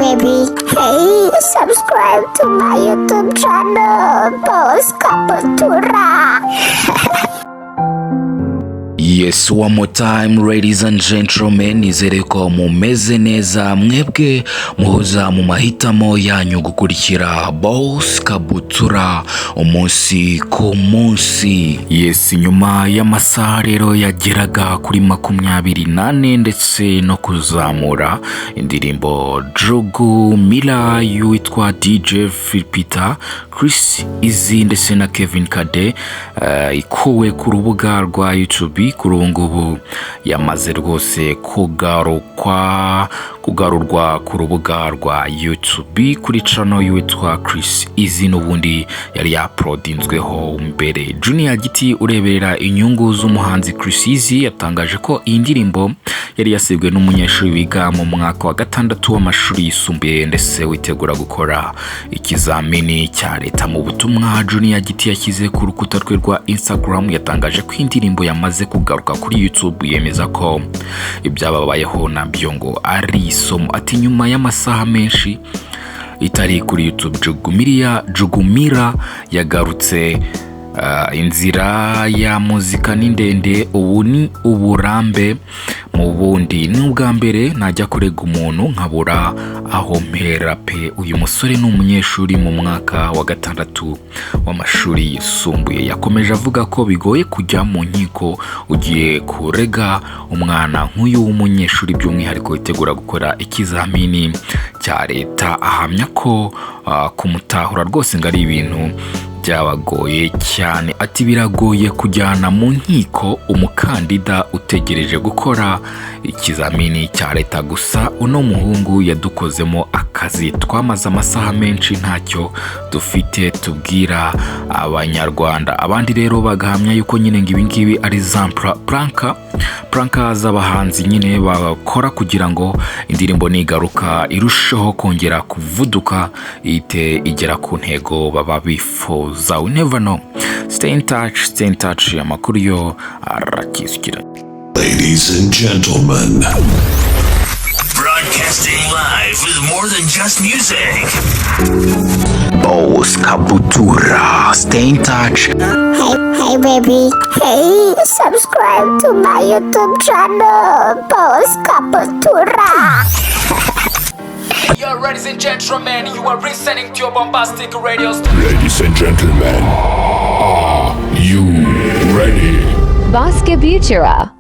Baby. Hey, subscribe to my YouTube channel, Boss Kabutura. Yes, one more time, ladies and gentlemen, nizere ko mumeze neza, mwebwe muhoza mu mahitamo yanyu gukurikira Boss Kabutura umunsi ku munsi. Yes, nyuma y'amasaha rero yageraga kuri 24 ndetse no kuzamura, indirimbo Jugumila y'uwitwa DJ Philpeter, Chris Eazy ndetse na Kevin Kade ikuwe ku rubuga rwa YouTube, kuri ubu ngubu yamaze rwose kugarukwa, kugarurwa ku rubuga rwa YouTube kuri channel y'uwitwa Chris Eazy, n'ubundi yari yauploadinzweho mbere. Junior Giti ureberera inyungu z'umuhanzi Chris Eazy yatangaje ko iyi ndirimbo yari yasibwe n'umunyeshuri wiga mu mwaka wa gatandatu w'amashuri yisumbuye ndetse witegura gukora ikizamini cya leta. Mu butumwa Junior Giti yashyize ku rukuta rwe rwa Instagram, yatangaje ko indirimbo yamaze kugaruka kuri YouTube, yemeza ko ibyababayeho nabyo ngo ari isomo. Ati: "Nyuma y'amasaha menshi itari kuri YouTube, Jugumira, Jugumira yagarutse. Inzira ya muzika ni ndende, ubu ni uburambe mu bundi. Ni ubwa mbere najya kurega umuntu nkabura aho mpera pe. Uyu musore ni umunyeshuri mu mwaka wa gatandatu w'amashuri yisumbuye." Yakomeje avuga ko bigoye kujya mu nkiko ugiye kurega umwana nk'uyu w'umunyeshuri, by'umwihariko witegura gukora ikizamini cya leta. Ahamya ko kumutahura rwose ngo ari ibintu byabagoye cyane. Ati: "Biragoye kujyana mu nkiko umukandida utegereje gukora ikizamini cya leta. Gusa uno muhungu yadukozemo akazi, twamaze amasaha menshi ntacyo dufite tubwira Abanyarwanda." Abandi rero bagahamya yuko nyine ngo ibingibi ari za prank z'abahanzi nyine bakora kugira ngo indirimbo nigaruka irusheho kongera kuvuduka, ihite igera ku ntego baba bifuza. We never know. Stay in touch, stay in touch. Amakuru yo arakisukira. Ladies and gentlemen, Broadcasting live with more than just music. Boss Kabutura, stay in touch. Hey, hey, baby. Hey, subscribe to my YouTube channel, Boss Kabutura. Yo, ladies and gentlemen, you are listening to your bombastic radio station. Ladies and gentlemen, are you ready? Boss Kabutura.